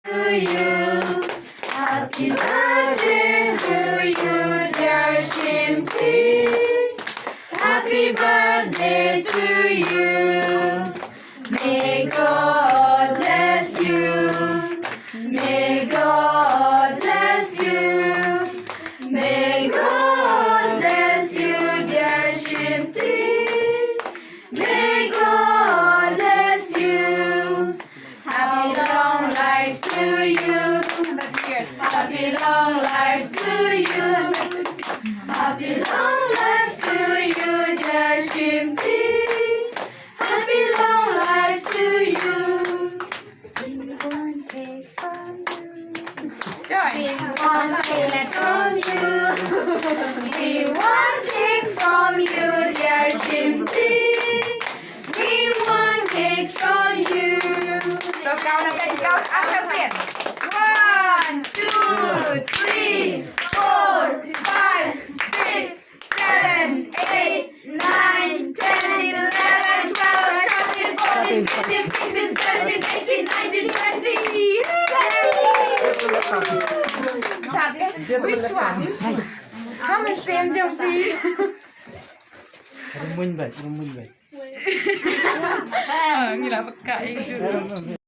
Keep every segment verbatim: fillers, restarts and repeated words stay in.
to you. Happy birthday to you, dear Shimti. Happy birthday to you. May God bless you. May God bless you. May God bless you, dear Shimti. May God bless you. Happy long life to you. Happy long life to you. Happy long life to you, dear Shimti. Happy long life to you. We want cake from you. Joy. We want cake from you. We want cake from you, dear Shimti. We want cake from you. Look down and then count after sin. One, two, three, four, five, six, seven, eight, nine, ten, eleven, twelve, thirteen, fourteen, fifteen, sixteen, seventeen, eighteen, nineteen, twenty. Yay! Which one? Come and same jump, please. Rumun bai, rumun bai. Ah, ngi la peka itu.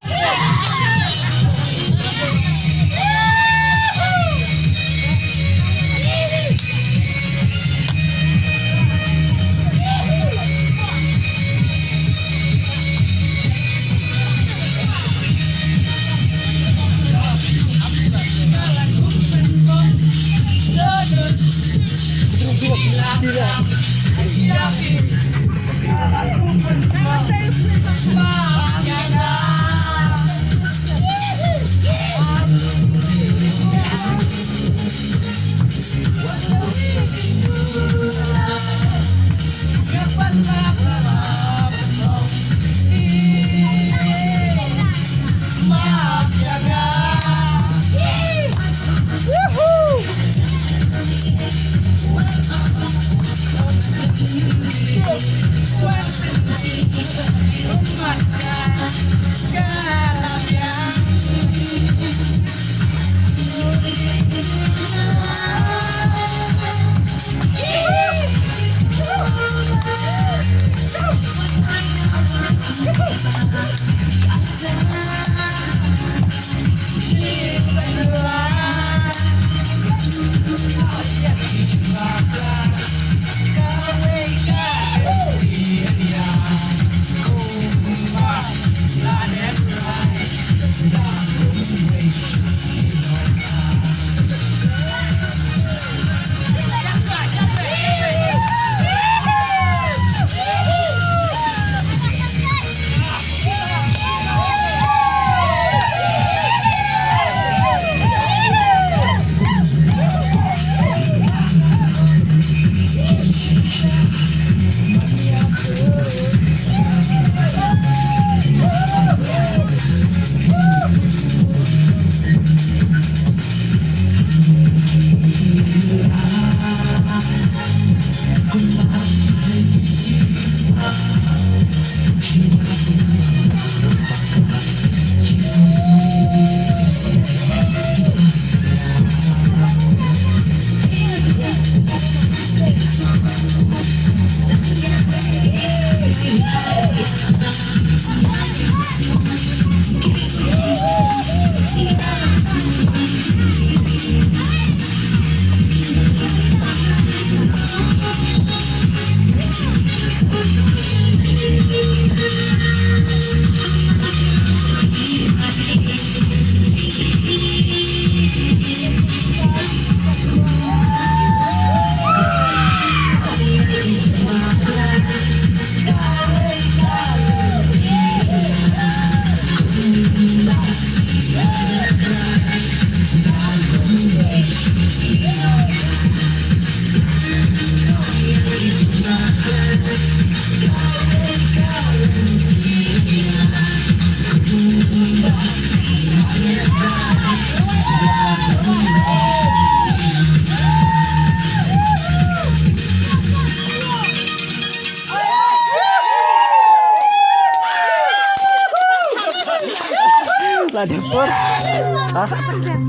Ha?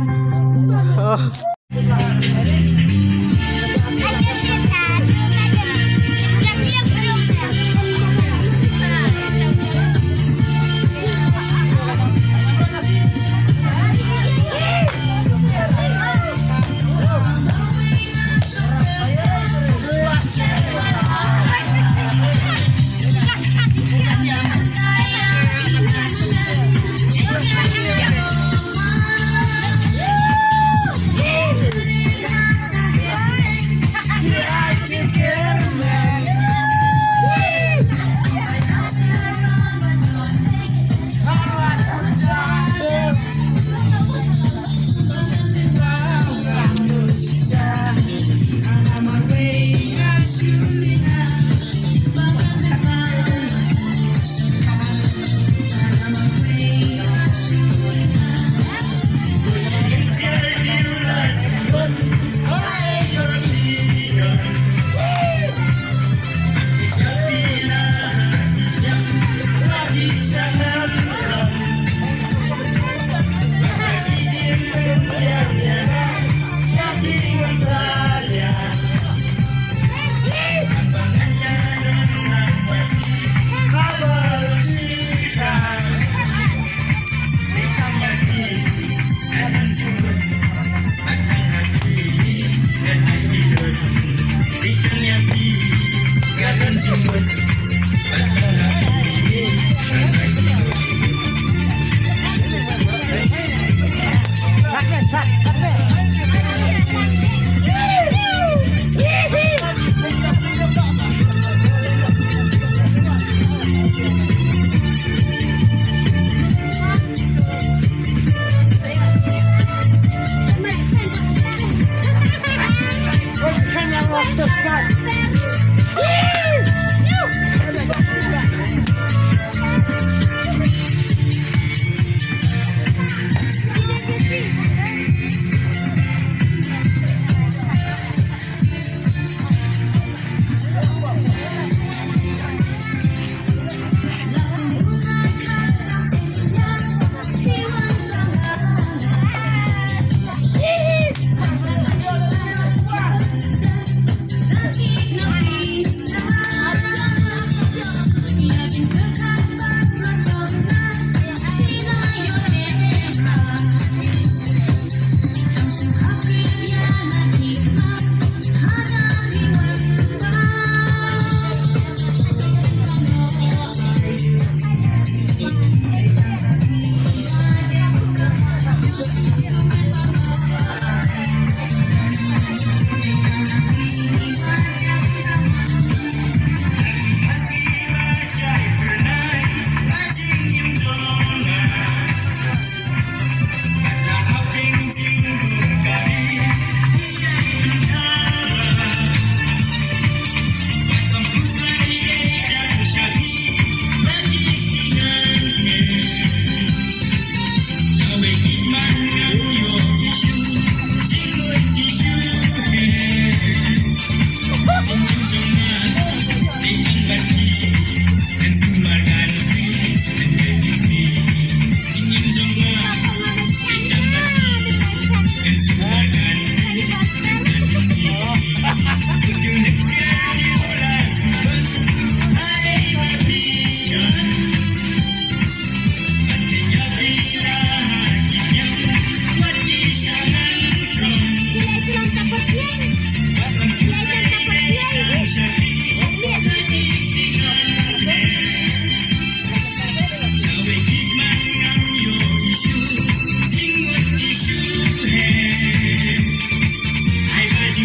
Oh.